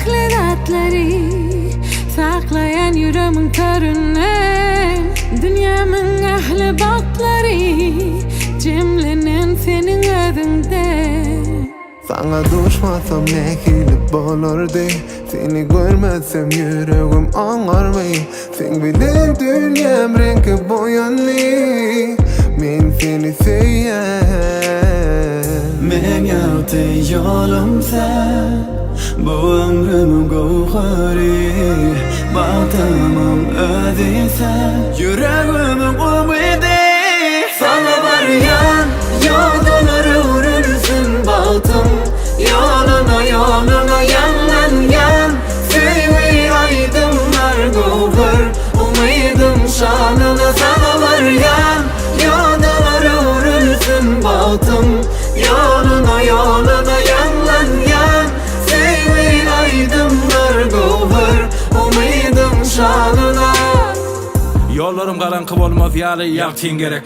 Ähli zatlary saklaýan ýüregimiň töründe Dünýämiň ähli bagtlary jemlenen seniň özüňde. Saňa duşmasam nähili bolardy Seni görmesem ýüregim oňarmy Seň bilen dünýäm reňke boýandy Men seni söýýän. Meň ýagty ýolum sen Bu ömrümiň göwheri Bagtymyň özi sen Ýüregimiň umydy Saňa barýan ýodalar öwrülsin bagtym Ýoluna ýoluna ýaňlanýan söýgi aýdymlar göwher Umydym şanyna saňa barýan ýodalar öwrülsin bagtym Ýoluna ýoluna ýaňlanýan söýgi aýdymlar göwher Umydym şanyna. Ýollarym garaňky bolmaz ýaly ýagtyň gerek.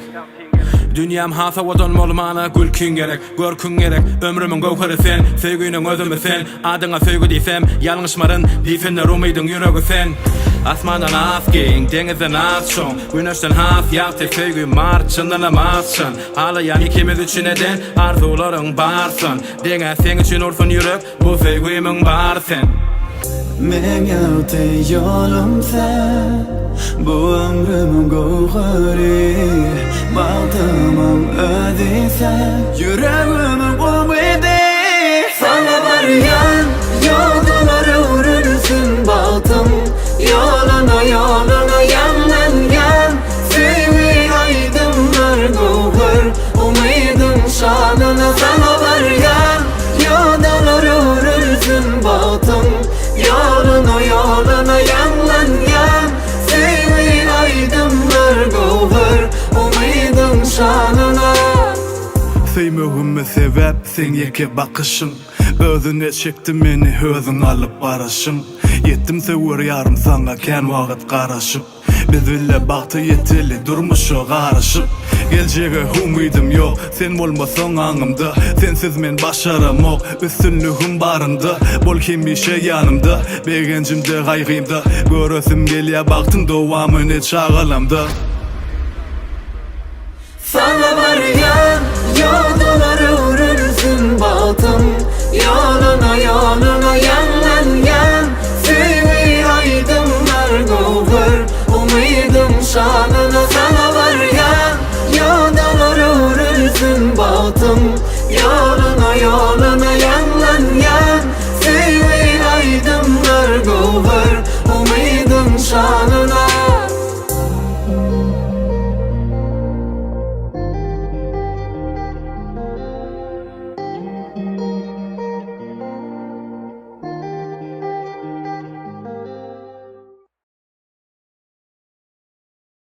Dünýäm has owadan bolmana gülkiň gerek, görküň gerek. Ömrümiň göwheri sen, söýginiň özümi sen. Adyňa söýgi diýsem, ýalňyşmaryn, diýsinler umydyň ýüregi sen. Asmandan has giň, deňizden has çuň, güneşden has ýagty söýgim bar, çyndanam az çyn. Halaýan ikimiz üçin eden arzuwlaryň barsyn. Deňä seň üçin ursun ýürek, Bu söýgimiň bary sen. Meň ýagty ýolum sen Bu ömrümiň göwheri Bagtymyň özi sen Ýüregimiň umydy. Saňa barýan ýodalar öwrülsin bagtym Ýoluna ýoluna ýaňlanýan söýgi aýdymlar göwher Umydyň şanyna saňa barýan Ýodalar öwrülsin bagtyň Ýoluna ýoluna ýaňlanýan Söýgi aýdymlar göwher Umydyň şanyna. Söýmegime sebäp seň ýeke bakyşyň Özüne çekdi meni özüň alyp baryşyň Ýetdim söwer ýarym saňa kän wagt garaşyp Biz bile bagta ýeteli durmuşa garyşyp Geljege umydym ýok sen bolmasaň aňymda Sensiz men başaramok üstünligim barynda Bol hemişe ýanymda begenjimde gaýgymda Göresim gelýä bagtyň dowamyny çagalamda. Saňa barýan ýodalar öwrülsin bagtym Ýoluna ýoluna ýaňlanýan söýgi aýdymlar göwher Umydym şanyna saňa barýan ýodalar öwrülsin bagtym Ýoluna ýoluna.